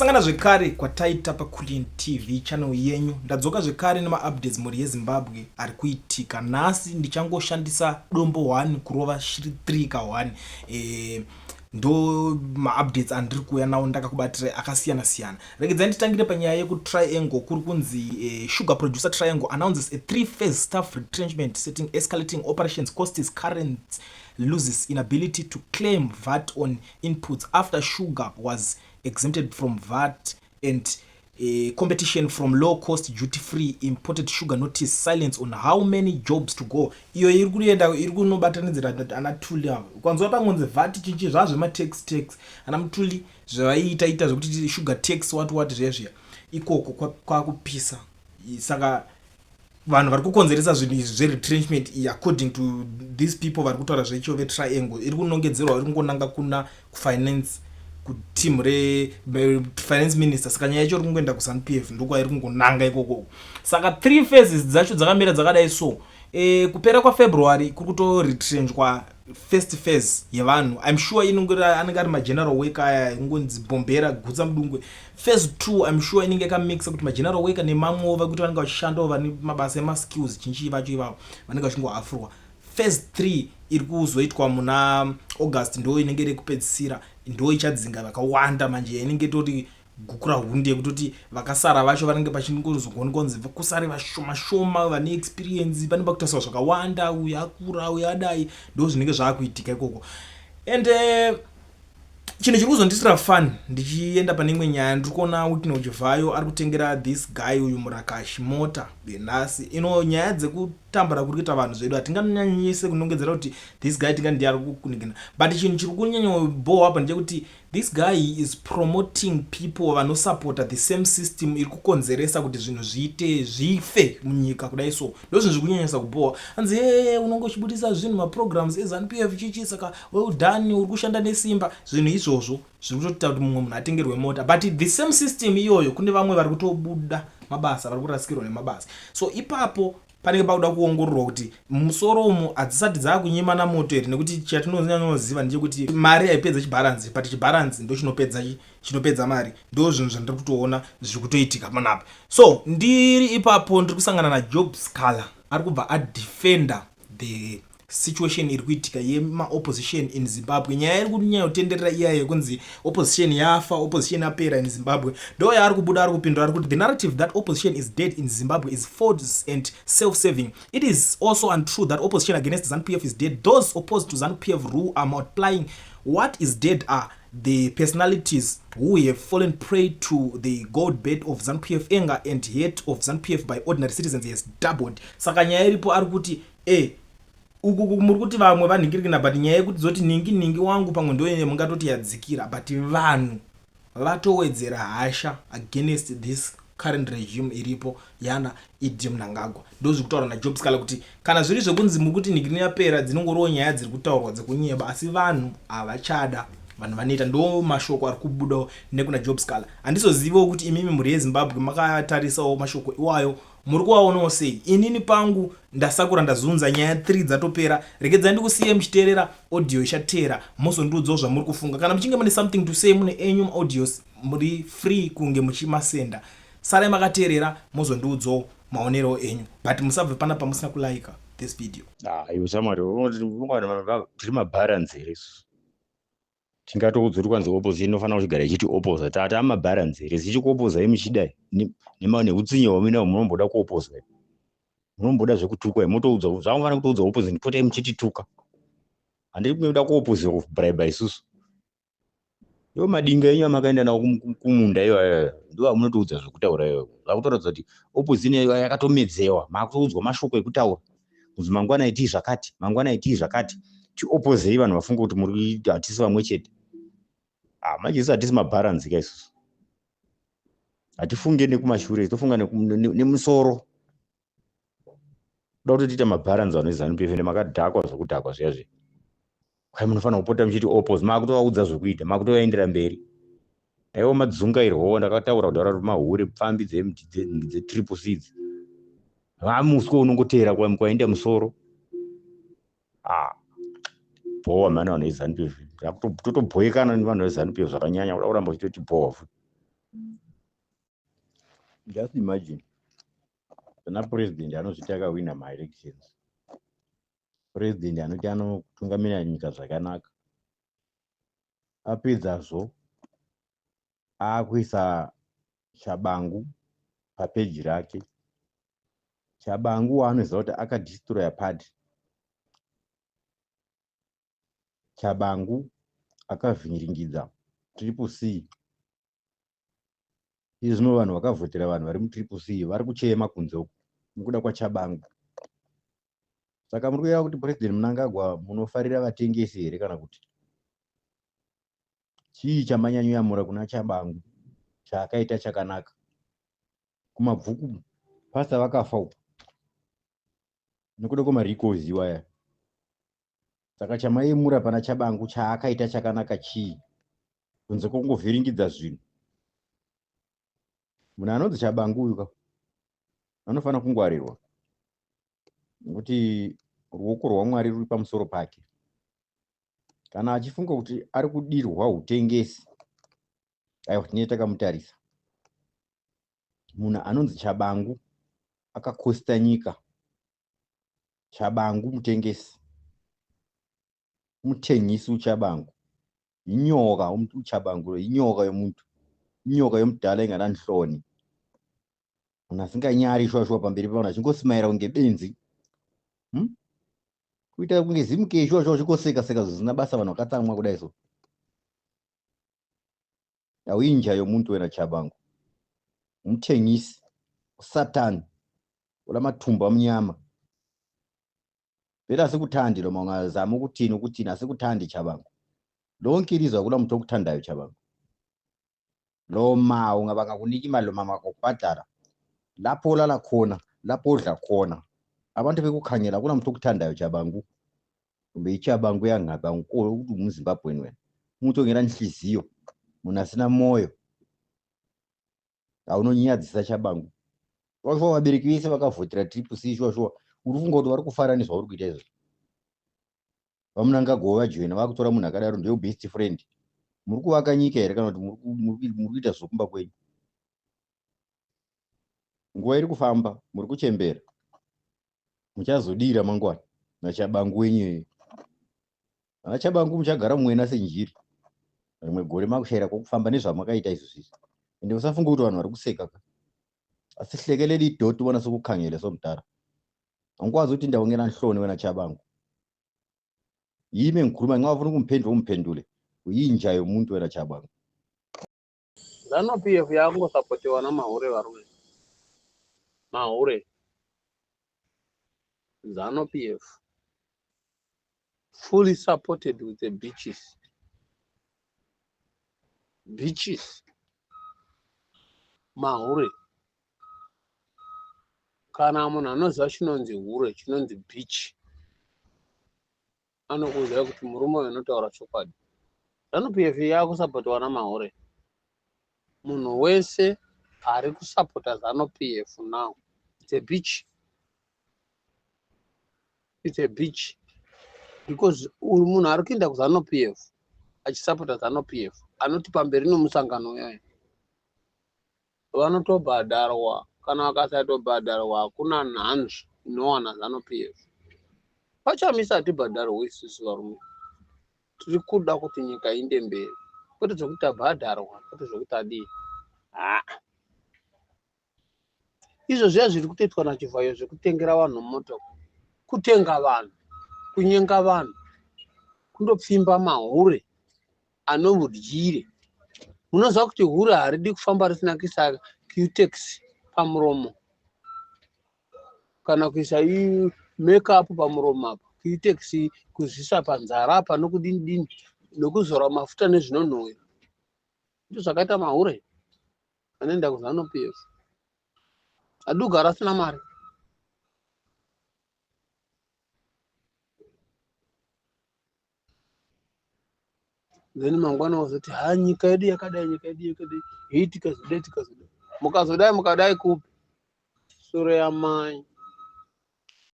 Kusangana zvekare kwataita paCullion TV channel yenyu. Ndadzoka zvekare nemaupdates, mhuri yeZimbabwe, ari kuitika nhasi. Ndichangoshandisa dombo 1 kurova shiri 3 ka 1. Ndo maupdates andiri kuuya nawo ndakakubatirai akasiyana siyana. Regedzai nditangire panyaya yekuTriangle. Kuri kunzi sugar producer Triangle announces a three phase staff retrenchment, setting escalating operations costs, current loses, inability to claim VAT on inputs after sugar was exempted from VAT, and competition from low cost duty free imported sugar. Notice silence on how many jobs to go. Iyo iri kuenda, iri kunobatanidzira ana Tuli avo. Ukanzwa pangonzi VAT, chichi zvazvematax tax, ana Mthuli zvavaiita ita zvekuti sugar tax, what what, zviya zviya ikoko kwakupisa. Saka vanhu vari kukonzeresa zvinhu izvi zveretrenchment iyi, according to these people vari kutaura zvecho veTriangle, iri kunongedzerwa, iri kungonanga kuna kufinance, kuteam refinance minister. Saka nyaya yacho iri kungoenda kuZANU PF, ndokwairi kungonanga ikoko. Saka three phases dzacho dzakamira dzakadai. So kupera kwaFebruary kuri kutoretrenchwa first phase yevanhu. I'm sure inenge anenge ari mageneral worker aya, ingonzi bombera gutsa mudungwe. Phase two, I'm sure inenge yakamixa kuti mageneral worker nemamwewo vekuti vanenge vachishandawo vane mabasa emaskills chinchi vacho ivavo vanenge vachingohafurwa. Phase three iri kuzoitwa muna August, ndo inenge iri kupedzisira, ndo ichadzinga vakawanda manje. Inenge tori gukura hundi yekutoti vakasara vacho vanenge pachingozogononzi kusare vashoma shoma vane experience, pane pakutariswa zvakawanda, uyu akura, uyu adai. Ndo zvinenge zvaakuitika ikoko. And chinhu chiri kuzondisira fun, ndichienda pane imwe nyaya, ndiri kuona Wicknell Chivayo ari kutengera this guy uyu Murakashi mota nhasi ino. Nyaya dzekutambura kuri kuita vanhu zvedu, hatinganyanyise kunongedzera kuti this guy tinga ndiye ari kukunigina, but chinhu chiri kunyanyobohwa apa ndechekuti this guy is promoting people vanosupporta the same system iri kukonzeresa kuti zvinhu zviite zvife munyika kudai. So ndo zvinhu zviri kunyanyisa kubohwa. Hanzi e unonge uchibudisa zvinhu, maprograms eZANU PF chichi, saka well done, uri kushanda nesimba. Zvinhu izvozvo zviri kutoita kuti mumwe munhu atengerwe mota, but the same system iyoyo kune vamwe vari kutobuda mabasa, vari kurasikirwa nemabasa. So ipapo panenge pakuda kuongororwa kuti mumusoro umu hadzisati dzaakunyimana moto here, nekuti chatinonyanyoziva ndechekuti mari haipedza chibharanzi, but chibharanzi ndo chinopedza chinopedza mari. Ndo zvinhu zvandiri kutoona zviri kutoitika panapa. So ndiri ipapo, ndiri kusangana naJob Sikhala, ari kubva adefenda the situation iri kuitika yemaopposition in Zimbabwe. Nyaya iri kunyanyotenderera iya yekunzi opposition yafa, opposition yapera in Zimbabwe, ndo yaari kubuda, ari kupindura. Ari kuti the narrative that opposition is dead in Zimbabwe is false and self-serving. It is also untrue that opposition against ZANU PF is dead. Those opposed to ZANU PF rule are multiplying. What is dead are the personalities who have fallen prey to the gold bed of ZANU PF. Anger and hate of ZANU PF by ordinary citizens has doubled. Saka nyaya iripo, ari kuti uku muri kuti vamwe vanhingirikina, but nyaya yekuti zoti ningi ningi wangu pamwe ndo mungatoti yadzikira, but vanhu vatowedzera hasha against this current regime iripo yana ED Mnangagwa. Ndo zviri kutaurwa naJob Sikhala kuti kana zviri zvekunzi muri kuti nhingirini yapera, dzinongoriwo nyaya dziri kutaurwa dzekunyeba, asi vanhu havachada, vanhu vanoita. Ndo mashoko ari kubudawo nekuna Job Sikhala. Handizoziviwo kuti imimi, mhuri yeZimbabwe, makatarisawo mashoko iwayo, muri kuvaonawo sei? Inini pangu ndasakura, ndazunza nyaya 3 dzatopera. Regedzai ndikusiye muchiteerera audio ichateera, mozondiudzawo zvamuri kufunga. Kana muchinge mune something to say, mune enyu audios, muri free kunge muchimasenda. Sarai makateerera, mozondiudzawo maonero enyu, but musabve panapa musina kulike this video. Ah, iwe shamwari, tiri mabharanzi here isusu? Tingatoudzwa kuti kwanzi opposition inofanira kuchigara ichiti opposa. Tati amabharanzi here zichikuopposai muchidai neutsinye hwamuinawo? Munomboda kuopposwa, munomboda zvekutukwa, motoudzwa zvamufanira kutoudza opposition, potai muchitituka. Handiri kuda kuopposiwa kubribe isusu. Iwo madinga enyu amakaenda nawo kumunda iwayo ndo amunotoudza zvekutaura iyoyo. Zvakutoratidza kuti opposition yakatomedzewa, makutoudzwa mashoko ekutaura kunzi mangwana itii zvakati, mangwana itii zvakati, tioppozei, vanhu vafunga kuti muri hatisi vamwe chete. Ah, manje isu hatisi mabharanzi ka isusu. Hatifunge nekumashure, tofunga nemusoro. Kuda kutotiita mabharanzi vanhu veZANU PF nemakadhakwa zvekudhakwa zviya zviya. Kwai munofanira kupota muchiti oppose, makutovaudza zvekuita, makutovaendera mberi. Aiwa, madzungairwawo. Ndakataura kudhara kuti mahure, pfambi dzetriple Cs, vamuswe unongoteera kwaenda musoro. Ah, bhowa mhani vanhu veZANU PF, totobhoekana nevanhu veZANU PF zvakanyanya. Kuda kuramba uchitoti bhowa futi. Just imagine pana president anozviti akawina maelections, president anoti anotungamira nyika zvakanaka, apedzazvo akuisa Chabangu papeji rake. Chabangu waanoziva kuti akadestroya party, Chabangu akavhiringidza Triple C. Izvi zvino vanhu vakavhotera vanhu vari muTriple C vari kuchema kunze uku nekuda kwaChabangu. Saka muri kureva kuti President Mnangagwa munofarira vatengesi here kana kuti chii chamanyanyoyamura kuna Chabangu chaakaita chakanaka? Kumabvuku pastor vakafa uku nekuda kwemarecalls iwaya. Saka chamayemura pana Chabangu chaakaita chakanaka chii kunze kwokungovhiringidza zvinhu? Munhu anonzi Chabangu uyu ka anofanira kungwarirwa nekuti ruoko rwaMwari ruri pamusoro pake. Kana achifunga kuti ari kudirwa utengesi, aiwa, tinenge takamutarisa. Munhu anonzi Chabangu akakosta nyika. Chabangu mutengesi, mutengisi uChabangu, inyoka uChabangu, inyoka yomuntu, inyoka yomudala engananhloni. Munhu asinganyari shuwa shuwa pamberi pevanhu achingosimaira kunge benzi, Kuita kunge zimuke shuwa shuwa uchingoseka seka zvisina basa, vanhu vakatsamwa kudai so. Awinja yomuntu wena Chabangu, umthengisi, usatani, ulamathumbu amnyama. Vele asikuthandi noma ungazama ukuthini ukuthini, asikuthandi Chabangu. Lonke ilizwe akula muntu okuthandayo Chabangu. Lo ma ungabanga kunika imali, lo mama akubhadala lapho olala khona, lapho odla khona, abantu bekukhangela, akula muntu okuthandayo Chabangu. Kumbe iChabangu yangaphi angikolo ukuthi ungumZimbabweni wena, umuntu ongela nhliziyo, munhu asina moyo, aunonyadzisa Chabangu. Shuwa vabereki vese vakavhotera Triple C, shuwa shuwa uri kufunga kuti vari kufara nezvauri kuita izvozvo? VaMnangagwa vajoina vakutora munhu akadaro ndiyo best friend. Muri kuvaka nyika here kana kuti muri kuita zvokumba kwenyu? Nguva iri kufamba, muri kuchembera, muchazodira mangwana naChabangu wenyu iyoyo. Vana Chabangu muchagara mumwena senjiri, rimwe gore makushaira kwokufamba nezvamakaita izvo zvizvi. Ende usafunga kuti vanhu vari kuseka ka, asihlekeleli idoti ubona sokukhangele somdala. Angikwazi ukuthi indawo ngena nhloni wena Chabangu. Yimi engikhuluma, nxa ufuna ukumphendula umphendule. Uyinja yomuntu wena Chabangu. ZANU PF yakungosapotiwa namahure varume. Mahure. ZANU PF fully supported with the beaches. Beaches. Mahure. Kana munhu anoziva chinonzi hure, chinonzi beach, anokuziva kuti murume uyu anotaura chokwadi. ZANU PF yakusapotiwa namahure. Munhu wese ari kusapota ZANU PF now, it's a beach. It's a beach. Because uri munhu ari kuenda kuZANU PF achisapota ZANU PF anoti pamberi nomusangano uyoyo vanotobhadharwa, kana vakasatobhadharwa hakuna nhanzvo inowana ZANU PF. Pachamisa hatibhadharwe isusu varume, tiri kuda kuti nyika iende mberi, kwete zvekuti tabhadharwa, kwete zvekuti adii. Izvo zviya zviri kutoitwa naChivhayo zvekutengera vanhu mota, kutenga vanhu, kunyenga vanhu, kundopfimba mahure anomudyire. Munoziva kuti hure haridi kufamba risina kuisa cutex pamuromo kana kuisa makeup pamuromo apa, cutex kuzvisa panzara apa nokudini dini, nokuzora mafuta nezvinonhuhwira. Ndizvo zvakaita mahure anoenda kuZANU PF, adi kugara asina mari. Then mangwana wazoti ha, nyika yedu yakadai, nyika yedu yakadai, hei, tikazodai tikazodai, mukazodai mukadai kupi? Sure yamai.